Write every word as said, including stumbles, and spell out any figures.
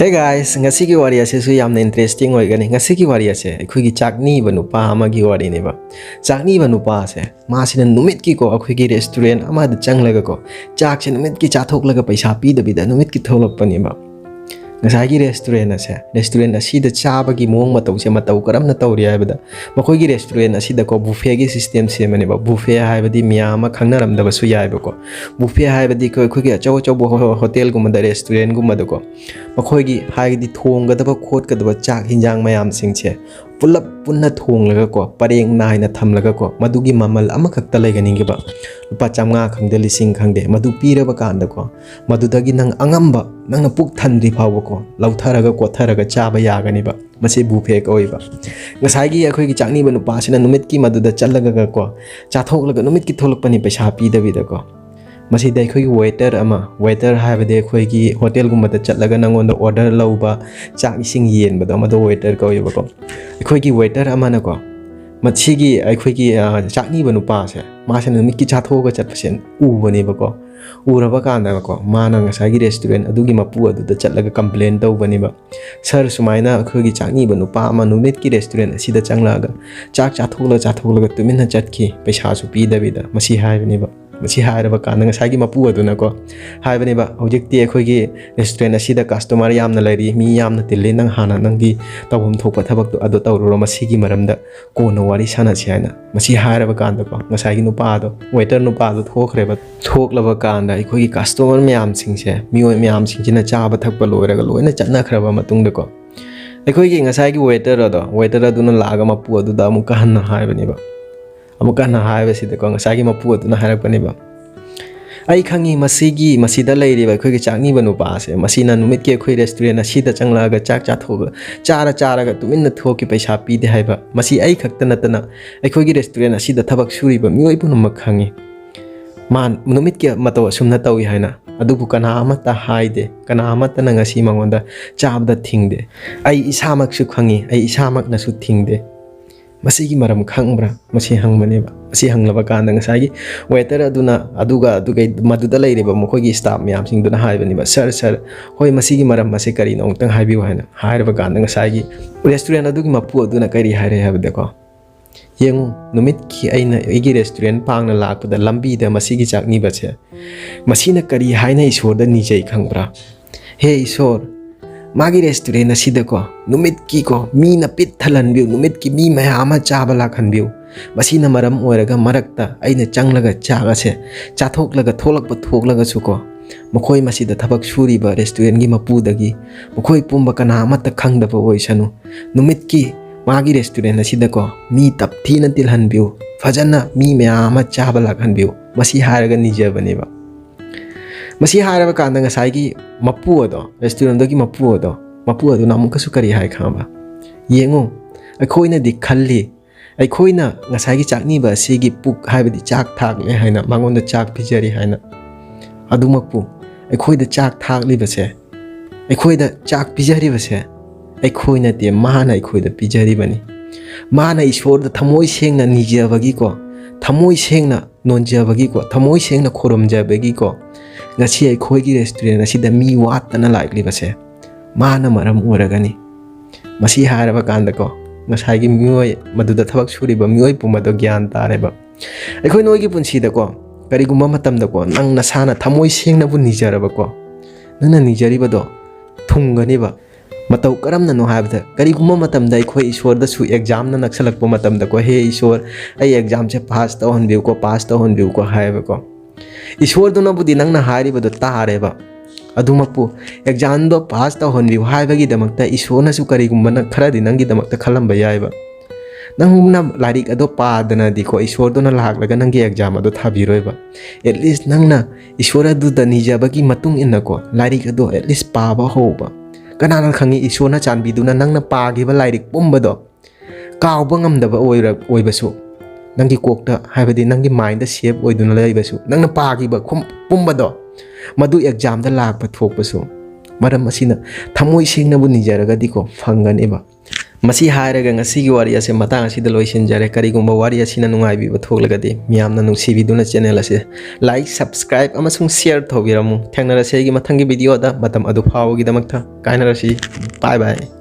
Hey guys, ꯉꯁꯤꯒꯤ ꯋꯥꯔꯤ ꯑꯁꯤꯁꯨ ꯌꯥꯝꯅ interesting ꯑꯣꯏꯒꯅꯤ꯫ ꯉꯁꯤꯒꯤ ꯋꯥꯔꯤ ꯑꯁꯦ ꯑꯩꯈꯣꯏꯒꯤ ꯆꯥꯛꯅꯤꯕ ꯅꯨꯄꯥ ꯑꯃꯒꯤ ꯋꯥꯔꯤꯅꯦꯕ꯫ ꯆꯥꯛꯅꯤꯕ ꯅꯨꯄꯥ ꯑꯁꯦ, ꯃꯥꯁꯤꯅ ꯅꯨꯃꯤꯠꯀꯤꯀꯣ ꯑꯩꯈꯣꯏꯒꯤ restaurant ꯑꯃꯗ ꯆꯪꯂꯒꯀꯣ, ꯆꯥꯛꯁꯦ ꯅꯨꯃꯤꯠꯀꯤ ꯆꯥꯊꯣꯛꯂꯒ ꯄꯩꯁꯥ ꯄꯤꯗꯕꯤꯗ ꯅꯨꯃꯤꯠꯀꯤ ꯊꯣꯛꯂꯛꯄꯅꯦꯕ꯫ ꯉꯁꯥꯏꯒꯤ restaurant ꯑꯁꯦ, restaurant ꯑꯁꯤꯗ ꯆꯥꯕꯒꯤ ꯃꯑꯣꯡ ꯃꯇꯧꯁꯦ ꯃꯇꯧ ꯀꯔꯝꯅ ꯇꯧꯔꯤ ꯍꯥꯏꯕꯗ, ꯃꯈꯣꯏꯒꯤ restaurant ꯑꯁꯤꯗꯀꯣ buffetꯒꯤ system ꯁꯦꯝꯕꯅꯦꯕ꯫ Buffet ꯍꯥꯏꯕꯗꯤ ꯃꯤꯌꯥꯝ ꯑꯃ ꯈꯪꯅꯔꯝꯗꯕꯁꯨ ꯌꯥꯏꯕꯀꯣ꯫ Buffet ꯍꯥꯏꯕꯗꯤ ꯑꯩꯈꯣꯏ, ꯑꯩꯈꯣꯏꯒꯤ ꯑꯆꯧ ꯑꯆꯧꯕ ꯍꯣ-, ꯍꯣꯇꯦꯜꯒꯨꯝꯕꯗ, restaurantꯒꯨꯝꯕꯗꯀꯣ, ꯃꯈꯣꯏꯒꯤ ꯍꯥꯏꯗꯤ ꯊꯣꯡꯒꯗꯕ ꯈꯣꯠꯀꯗꯕ ꯆꯥꯛ ꯍꯤꯟꯖꯥꯡ ꯃꯌꯥꯝꯁꯤꯡꯁꯦ ꯄꯨꯂꯞ ꯄꯨꯟꯅ ꯊꯣꯡꯂꯒꯀꯣ, ꯄꯔꯦꯡ ꯅꯥꯏꯅ ꯊꯝꯂꯒꯀꯣ, ꯃꯗꯨꯒꯤ ꯃꯃꯜ ꯑꯃꯈꯛꯇ ꯂꯩꯒꯅꯤꯕ꯫ ꯂꯨꯄꯥ ꯆꯥꯝꯃꯉꯥ ꯈꯪꯗꯦ, ꯂꯤꯁꯤꯡ ꯈꯪꯗꯦ, ꯃꯗꯨ ꯄꯤꯔꯕ ꯀꯥꯟꯗꯀꯣ, ꯃꯗꯨꯗꯒꯤ ꯅꯪ ꯑꯉꯝꯕ, ꯅꯪꯅ ꯄꯨꯛ ꯊꯟꯗ꯭ꯔꯤ ꯐꯥꯎꯕꯀꯣ, ꯂꯧꯊꯔꯒ ꯀꯣꯠꯊꯔꯒ ꯆꯥꯕ ꯌꯥꯒꯅꯤꯕ꯫ ꯃꯁꯤ buffet ꯀꯧꯏꯕ꯫ ꯉꯁꯥꯏꯒꯤ ꯑꯩꯈꯣꯏꯒꯤ ꯆꯥꯛꯅꯤꯕ ꯅꯨꯄꯥꯁꯤꯅ ꯅꯨꯃꯤꯠꯀꯤ ꯃꯗꯨꯗ ꯆꯠꯂꯒꯀꯣ, ꯆꯥꯊꯣꯛꯂꯒ ꯅꯨꯃꯤꯠꯀꯤ ꯊꯣꯛꯂꯛꯄꯅꯤ ꯄꯩꯁꯥ ꯄꯤꯗꯕꯤꯗꯀꯣ꯫ ꯃꯁꯤꯗ ꯑꯩꯈꯣꯏꯒꯤ waiter ꯑꯃ, waiter ꯍꯥꯏꯕꯗꯤ ꯑꯩꯈꯣꯏꯒꯤ ꯍꯣꯇꯦꯜꯒꯨꯝꯕꯗ ꯆꯠꯂꯒ ꯅꯪꯉꯣꯟꯗ order ꯂꯧꯕ, ꯆꯥꯛ ꯏꯁꯤꯡ ꯌꯦꯟꯕꯗꯣ, ꯃꯗꯨ waiter ꯀꯧꯋꯦꯕꯀꯣ꯫ ꯑꯩꯈꯣꯏꯒꯤ waiter ꯑꯃꯅꯀꯣ, ꯃꯁꯤꯒꯤ ꯑꯩꯈꯣꯏꯒꯤ, ꯑ, ꯆꯥꯛꯅꯤꯕ ꯅꯨꯄꯥꯁꯦ, ꯃꯥꯁꯦ ꯅꯨꯃꯤꯠꯀꯤ ꯆꯥꯊꯣꯛꯑꯒ ꯆꯠꯄꯁꯦ ꯎꯕꯅꯦꯕꯀꯣ꯫ ꯎꯔꯕ ꯀꯥꯟꯗꯀꯣ, ꯃꯥꯅ ꯉꯁꯥꯏꯒꯤ restaurant ꯑꯗꯨꯒꯤ ꯃꯄꯨ ꯑꯗꯨꯗ ꯆꯠꯂꯒ complain ꯇꯧꯕꯅꯦꯕ꯫ "Sir, ꯁꯨꯃꯥꯏꯅ ꯑꯩꯈꯣꯏꯒꯤ ꯆꯥꯛꯅꯤꯕ ꯅꯨꯄꯥ ꯑꯃ ꯅꯨꯃꯤꯠꯀꯤ restaurant ꯑꯁꯤꯗ ꯆꯪꯂꯛꯑꯒ ꯆꯥꯛ ꯆꯥꯊꯣꯛꯂ ꯆꯥꯊꯣꯛꯂꯒ ꯇꯨꯃꯤꯟꯅ ꯆꯠꯈꯤ, ꯄꯩꯁꯥꯁꯨ ꯄꯤꯗꯕꯤꯗ", ꯃꯁꯤ ꯍꯥꯏꯕꯅꯦꯕ꯫ ꯃꯁꯤ ꯍꯥꯏꯔꯕ ꯀꯥꯟꯗ ꯉꯁꯥꯏꯒꯤ ꯃꯄꯨ ꯑꯗꯨꯅꯀꯣ ꯍꯥꯏꯕꯅꯦꯕ, "ꯍꯧꯖꯤꯛꯇꯤ ꯑꯩꯈꯣꯏꯒꯤ restaurant ꯑꯁꯤꯗ customer ꯌꯥꯝꯅ ꯂꯩꯔꯤ, ꯃꯤ ꯌꯥꯝꯅ ꯇꯤꯜꯂꯤ, ꯅꯪ ꯍꯥꯟꯅ ꯅꯪꯒꯤ ꯇꯧꯐꯝ ꯊꯣꯛꯄ ꯊꯕꯛꯇꯣ ꯑꯗꯨ ꯇꯧꯔꯨꯔꯣ, ꯃꯁꯤꯒꯤ ꯃꯔꯝꯗ ꯀꯣꯟꯅ ꯋꯥꯔꯤ ꯁꯥꯟꯅꯁꯤ" ꯍꯥꯏꯅ꯫ ꯃꯁꯤ ꯍꯥꯏꯔꯕ ꯀꯥꯟꯗꯀꯣ, ꯉꯁꯥꯏꯒꯤ ꯅꯨꯄꯥꯗꯣ, waiter ꯅꯨꯄꯥꯗꯣ ꯊꯣꯛꯈ꯭ꯔꯦꯕ꯫ ꯊꯣꯛꯂꯕ ꯀꯥꯟꯗ ꯑꯩꯈꯣꯏꯒꯤ customer ꯃꯌꯥꯝꯁꯤꯡꯁꯦ, ꯃꯤꯑꯣꯏ ꯃꯌꯥꯝꯁꯤꯡꯁꯤꯅ ꯆꯥꯕ ꯊꯛꯄ ꯂꯣꯏꯔꯒ ꯂꯣꯏꯅ ꯆꯠꯅꯈ꯭ꯔꯕ ꯃꯇꯨꯡꯗꯀꯣ, ꯑꯩꯈꯣꯏꯒꯤ ꯉꯁꯥꯏꯒꯤ waiter ꯑꯗꯣ, waiter ꯑꯗꯨꯅ ꯂꯥꯛꯑꯒ ꯃꯄꯨ ꯑꯗꯨꯗ ꯑꯃꯨꯛꯀ ꯍꯟꯅ ꯍꯥꯏꯕꯅꯦꯕ꯫ ꯑꯃꯨꯛꯀ ꯍꯟꯅ ꯍꯥꯏꯕꯁꯤꯗꯀꯣ, ꯉꯁꯥꯏꯒꯤ ꯃꯄꯨ ꯑꯗꯨꯅ ꯍꯥꯏꯔꯛꯄꯅꯦꯕ, "ꯑꯩ ꯈꯪꯉꯤ, ꯃꯁꯤꯒꯤ, ꯃꯁꯤꯗ ꯂꯩꯔꯤꯕ ꯑꯩꯈꯣꯏꯒꯤ ꯆꯥꯛꯅꯤꯕ ꯅꯨꯄꯥ ꯑꯁꯦ, ꯃꯁꯤꯅ ꯅꯨꯃꯤꯠꯀꯤ ꯑꯩꯈꯣꯏ restaurant ꯑꯁꯤꯗ ꯆꯪꯂꯛꯑꯒ ꯆꯥꯛ ꯆꯥꯊꯣꯛꯑꯒ, ꯆꯥꯔ ꯆꯥꯔꯒ ꯇꯨꯃꯤꯟꯅ ꯊꯣꯛꯈꯤ, ꯄꯩꯁꯥ ꯄꯤꯗꯦ ꯍꯥꯏꯕ꯫ ꯃꯁꯤ ꯑꯩ ꯈꯛꯇ ꯅꯠꯇꯅ ꯑꯩꯈꯣꯏꯒꯤ restaurant ꯑꯁꯤꯗ ꯊꯕꯛ ꯁꯨꯔꯤꯕ ꯃꯤꯑꯣꯏ ꯄꯨꯝꯅꯃꯛ ꯈꯪꯉꯤ꯫ ꯃꯥ ꯅꯨꯃꯤꯠꯀꯤ ꯃꯇꯧ ꯑꯁꯨꯝꯅ ꯇꯧꯏ ꯍꯥꯏꯅ, ꯑꯗꯨꯕꯨ ꯀꯅꯥ ꯑꯃꯠꯇ ꯍꯥꯏꯗꯦ, ꯀꯅꯥ ꯑꯃꯠꯇꯅ ꯉꯁꯤ ꯃꯉꯣꯟꯗ ꯆꯥꯕꯗ ꯊꯤꯡꯗꯦ꯫ ꯑꯩ ꯏꯁꯥꯃꯛꯁꯨ ꯈꯪꯉꯤ, ꯑꯩ ꯏꯁꯥꯃꯛꯅꯁꯨ ꯊꯤꯡꯗꯦ"꯫ "ꯃꯁꯤꯒꯤ ꯃꯔꯝ ꯈꯪꯕ꯭ꯔꯥ?" ꯃꯁꯤ ꯍꯪꯕꯅꯦꯕ꯫ ꯃꯁꯤ ꯍꯪꯂꯕ ꯀꯥꯟꯗ ꯉꯁꯥꯏꯒꯤ waiter ꯑꯗꯨꯅ, ꯑꯗꯨꯒ ꯑꯗꯨꯒꯩ ꯃꯗꯨꯗ ꯂꯩꯔꯤꯕ ꯃꯈꯣꯏꯒꯤ staff ꯃꯌꯥꯝꯁꯤꯡꯗꯨꯅ ꯍꯥꯏꯕꯅꯦꯕ, "Sir, sir, ꯍꯣꯏ, ꯃꯁꯤꯒꯤ ꯃꯔꯝ ꯑꯁꯤ ꯀꯔꯤꯅꯣ ꯑꯃꯨꯛꯇꯪ ꯍꯥꯏꯕꯤꯌꯨ" ꯍꯥꯏꯅ ꯍꯥꯏꯔꯕ ꯀꯥꯟꯗ ꯉꯁꯥꯏꯒꯤ restaurant ꯑꯗꯨꯒꯤ ꯃꯄꯨ ꯑꯗꯨꯅ ꯀꯔꯤ ꯍꯥꯏꯔꯦ ꯍꯥꯏꯕꯗꯀꯣ, "ꯌꯦꯡꯉꯨ, ꯅꯨꯃꯤꯠꯀꯤ ꯑꯩꯅ ꯑꯩꯒꯤ restaurant ꯄꯥꯡꯅ ꯂꯥꯛꯄꯗ ꯂꯝꯕꯤꯗ ꯃꯁꯤꯒꯤ ꯆꯥꯛꯅꯤꯕꯁꯦ, ꯃꯁꯤꯅ ꯀꯔꯤ ꯍꯥꯏꯅ ꯏꯁꯣꯔꯗ ꯅꯤꯖꯩ ꯈꯪꯕ꯭ꯔꯥ? ꯍꯦ ꯏꯁꯣꯔ, ꯃꯥꯒꯤ restaurant ꯑꯁꯤꯗꯀꯣ, ꯅꯨꯃꯤꯠꯀꯤꯀꯣ, ꯃꯤꯅ ꯄꯤꯛ ꯊꯜꯍꯟꯕꯤꯌꯨ, ꯅꯨꯃꯤꯠꯀꯤ ꯃꯤ ꯃꯌꯥꯝ ꯑꯃ ꯆꯥꯕ ꯂꯥꯛꯍꯟꯕꯤꯌꯨ꯫ ꯃꯁꯤꯅ ꯃꯔꯝ ꯑꯣꯏꯔꯒ ꯃꯔꯛꯇ ꯑꯩꯅ ꯆꯪꯂꯒ ꯆꯥꯛ ꯑꯁꯦ ꯆꯥꯊꯣꯛꯂꯒ ꯊꯣꯛꯂꯛꯄ ꯊꯣꯛꯂꯒꯁꯨꯀꯣ, ꯃꯈꯣꯏ ꯃꯁꯤꯗ ꯊꯕꯛ ꯁꯨꯔꯤꯕ restaurantꯒꯤ ꯃꯄꯨꯗꯒꯤ ꯃꯈꯣꯏ ꯄꯨꯝꯕ ꯀꯅꯥ ꯑꯃꯠꯇ ꯈꯪꯗꯕ ꯑꯣꯏꯁꯅꯨ꯫ ꯅꯨꯃꯤꯠꯀꯤ ꯃꯥꯒꯤ restaurant ꯑꯁꯤꯗꯀꯣ, ꯃꯤ ꯇꯞꯊꯤꯅ ꯇꯤꯜꯍꯟꯕꯤꯌꯨ, ꯐꯖꯅ ꯃꯤ ꯃꯌꯥꯝ ꯑꯃ ꯆꯥꯕ ꯂꯥꯛꯍꯟꯕꯤꯌꯨ", ꯃꯁꯤ ꯍꯥꯏꯔꯒ ꯅꯤꯖꯕꯅꯦꯕ꯫ ꯃꯁꯤ ꯍꯥꯏꯔꯕ ꯀꯥꯟꯗ ꯉꯁꯥꯏꯒꯤ ꯃꯄꯨ ꯑꯗꯣ, restaurantꯗꯨꯒꯤ ꯃꯄꯨ ꯑꯗꯣ, ꯃꯄꯨ ꯑꯗꯨꯅ ꯑꯃꯨꯛꯀꯁꯨ ꯀꯔꯤ ꯍꯥꯏ ꯈꯪꯉꯕ? "ꯌꯦꯡꯉꯨ, ꯑꯩꯈꯣꯏꯅꯗꯤ ꯈꯜꯂꯤ, ꯑꯩꯈꯣꯏꯅ ꯉꯁꯥꯏꯒꯤ ꯆꯥꯛꯅꯤꯕ ꯑꯁꯤꯒꯤ ꯄꯨꯛ, ꯍꯥꯏꯕꯗꯤ ꯆꯥꯛ ꯊꯥꯛꯂꯦ ꯍꯥꯏꯅ, ꯃꯉꯣꯟꯗ ꯆꯥꯛ ꯄꯤꯖꯔꯤ ꯍꯥꯏꯅ, ꯑꯗꯨꯃꯛꯄꯨ ꯑꯩꯈꯣꯏꯗ ꯆꯥꯛ ꯊꯥꯛꯂꯤꯕꯁꯦ, ꯑꯩꯈꯣꯏꯗ ꯆꯥꯛ ꯄꯤꯖꯔꯤꯕꯁꯦ ꯑꯩꯈꯣꯏ ꯅꯠꯇꯦ, ꯃꯥꯅ ꯑꯩꯈꯣꯏꯗ ꯄꯤꯖꯔꯤꯕꯅꯤ꯫ ꯃꯥꯅ ꯏꯁꯣꯔꯗ ꯊꯃꯣꯏ ꯁꯦꯡꯅ ꯅꯤꯖꯕꯒꯤꯀꯣ, ꯊꯃꯣꯏ ꯁꯦꯡꯅ ꯅꯣꯟꯖꯕꯒꯤꯀꯣ, ꯊꯃꯣꯏ ꯁꯦꯡꯅ ꯈꯨꯔꯨꯝꯖꯕꯒꯤꯀꯣ, ꯉꯁꯤ ꯑꯩꯈꯣꯏꯒꯤ restaurant ꯑꯁꯤꯗ ꯃꯤ ꯋꯥꯠꯇꯅ ꯂꯥꯛꯂꯤꯕꯁꯦ ꯃꯥꯅ ꯃꯔꯝ ꯑꯣꯏꯔꯒꯅꯤ"꯫ ꯃꯁꯤ ꯍꯥꯏꯔꯕ ꯀꯥꯟꯗꯀꯣ, ꯉꯁꯥꯏꯒꯤ ꯃꯤꯑꯣꯏ, ꯃꯗꯨꯗ ꯊꯕꯛ ꯁꯨꯔꯤꯕ ꯃꯤꯑꯣꯏ ꯄꯨꯝꯕꯗꯣ ꯒ꯭ꯌꯥꯟ ꯇꯥꯔꯦꯕ꯫ ꯑꯩꯈꯣꯏ ꯅꯣꯏꯒꯤ ꯄꯨꯟꯁꯤꯗꯀꯣ, ꯀꯔꯤꯒꯨꯝꯕ ꯃꯇꯝꯗꯀꯣ, ꯅꯪ ꯅꯁꯥꯅ ꯊꯃꯣꯏ ꯁꯦꯡꯅꯕꯨ ꯅꯤꯖꯔꯕꯀꯣ, ꯅꯪꯅ ꯅꯤꯖꯔꯤꯕꯗꯣ ꯊꯨꯡꯒꯅꯤꯕ꯫ ꯃꯇꯧ ꯀꯔꯝꯅꯅꯣ ꯍꯥꯏꯕꯗ, ꯀꯔꯤꯒꯨꯝꯕ ꯃꯇꯝꯗ ꯑꯩꯈꯣꯏ ꯏꯁꯣꯔꯗꯁꯨ examꯅ ꯅꯛꯁꯜꯂꯛꯄ ꯃꯇꯝꯗꯀꯣ, "ꯍꯦ ꯏꯁꯣꯔ, ꯑꯩ examꯁꯦ pass ꯇꯧꯍꯟꯕꯤꯌꯨꯀꯣ, pass ꯇꯧꯍꯟꯕꯤꯌꯨꯀꯣ" ꯍꯥꯏꯌꯦꯕꯀꯣ꯫ ꯏꯁꯣꯔꯗꯨꯅꯕꯨꯗꯤ ꯅꯪꯅ ꯍꯥꯏꯔꯤꯕꯗꯣ ꯇꯥꯔꯦꯕ꯫ ꯑꯗꯨꯃꯛꯄꯨ examꯗꯣ pass ꯇꯧꯍꯟꯕꯤꯌꯨ ꯍꯥꯏꯕꯒꯤꯗꯃꯛꯇ ꯏꯁꯣꯔꯅꯁꯨ ꯀꯔꯤꯒꯨꯝꯕꯅ ꯈꯔꯗꯤ ꯅꯪꯒꯤꯗꯃꯛꯇ ꯈꯜꯂꯝꯕ ꯌꯥꯏꯕ꯫ ꯅꯪꯅ ꯂꯥꯏꯔꯤꯛ ꯑꯗꯣ ꯄꯥꯗꯅꯗꯤꯀꯣ, ꯏꯁꯣꯔꯗꯨꯅ ꯂꯥꯛꯂꯒ ꯅꯪꯒꯤ exam ꯑꯗꯣ ꯊꯥꯕꯤꯔꯣꯏꯕ꯫ At least ꯅꯪꯅ ꯏꯁꯣꯔ ꯑꯗꯨꯗ ꯅꯤꯖꯕꯒꯤ ꯃꯇꯨꯡ ꯏꯟꯅꯀꯣ, ꯂꯥꯏꯔꯤꯛ ꯑꯗꯣ at least ꯄꯥꯕ ꯍꯧꯕ꯫ ꯀꯅꯥꯅ ꯈꯪꯉꯤ, ꯏꯁꯣꯔꯅ ꯆꯥꯟꯕꯤꯗꯨꯅ ꯅꯪꯅ ꯄꯥꯈꯤꯕ ꯂꯥꯏꯔꯤꯛ ꯄꯨꯝꯕꯗꯣ ꯀꯥꯎꯕ ꯉꯝꯗꯕ ꯑꯣꯏꯔ-, ꯑꯣꯏꯕꯁꯨ, ꯅꯪꯒꯤ ꯀꯣꯛꯇ, ꯍꯥꯏꯕꯗꯤ ꯅꯪꯒꯤ mindꯗ save ꯑꯣꯏꯗꯨꯅ ꯂꯩꯕꯁꯨ, ꯅꯪꯅ ꯄꯥꯈꯤꯕ ꯈꯨꯝ-, ꯄꯨꯝꯕꯗꯣ, ꯃꯗꯨ examꯗ ꯂꯥꯛꯄ ꯊꯣꯛꯄꯁꯨ꯫ ꯃꯔꯝ ꯑꯁꯤꯅ ꯊꯃꯣꯏ ꯁꯦꯡꯅꯕꯨ ꯅꯤꯖꯔꯒꯗꯤꯀꯣ, ꯐꯪꯒꯅꯦꯕ꯫ ꯃꯁꯤ ꯍꯥꯏꯔꯒ ꯉꯁꯤꯒꯤ ꯋꯥꯔꯤ ꯑꯁꯦ ꯃꯇꯥꯡ ꯑꯁꯤꯗ ꯂꯣꯏꯁꯤꯟꯖꯔꯦ꯫ ꯀꯔꯤꯒꯨꯝꯕ ꯋꯥꯔꯤ ꯑꯁꯤꯅ ꯅꯨꯡꯉꯥꯏꯕꯤꯕ ꯊꯣꯛꯂꯒꯗꯤ ꯃꯤꯌꯥꯝꯅ ꯅꯨꯡꯁꯤꯕꯤꯗꯨꯅ channel ꯑꯁꯤ like, subscribe ꯑꯃꯁꯨꯡ share ꯇꯧꯕꯤꯔꯝꯃꯨ꯫ ꯊꯦꯡꯅꯔꯁꯤ ꯑꯩꯒꯤ ꯃꯊꯪꯒꯤ videoꯗ꯫ ꯃꯇꯝ ꯑꯗꯨ ꯐꯥꯎꯕꯒꯤꯗꯃꯛꯇ ꯀꯥꯏꯅꯔꯁꯤ꯫ Bye bye꯫